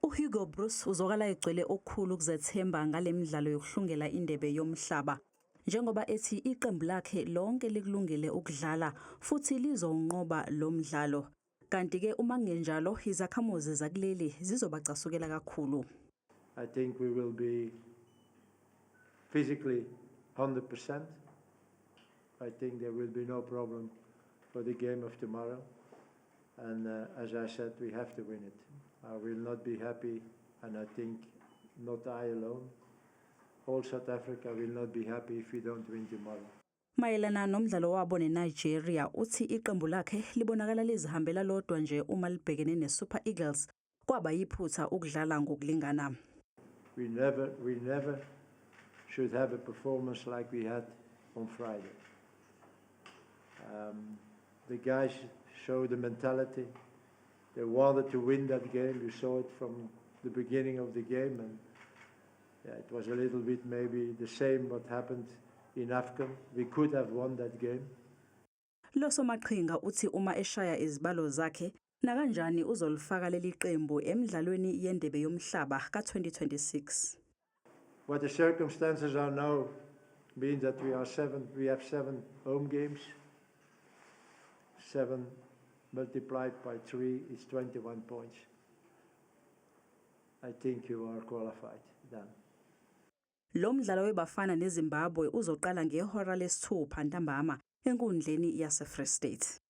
UHugo Broos uzwakala egcwele okukhulu ukuzethemba ngale midlalo yokuhlungela indebe yomhlaba. Njengoba ethi iqembu lakhe lonke likulungele ukudlala futhi lizowunqoba lo mdlalo. Kanti-ke uma kungenjalo izakhamuzi zakuleli zizobacasukela kakhulu. I think we will be physically 100%. I think there will be no problem for the game of tomorrow. And as I said, we have to win it. I will not be happy, and I think not I alone. All South Africa will not be happy if we don't win tomorrow. Mayelana nomdlalo wabo neNigeria, uthi iqembu lakhe libonakala lizihambela lodwa nje uma libhekene neSuper Eagles. Kwaba yiphutha ukudlala ngokulingana. We never should have a performance like we had on Friday. The guys showed the mentality. They wanted to win that game. You saw it from the beginning of the game, and yeah, it was a little bit maybe the same what happened in AFCON. We could have won that game. Lo somaqhinga uthi uma eshaya izibalo zakhe nakanjani uzolifaka leli qembu emidlalweni yendebe yomhlaba ka-2026. What the circumstances are now means that we are seven. We have seven home games. 7 multiplied by 3 is 21 points. I think you are qualified then. Lo mdlalo weBafana neZimbabwe uzoqala ngehora lesithupha ntambama enkundleni yase-Free State.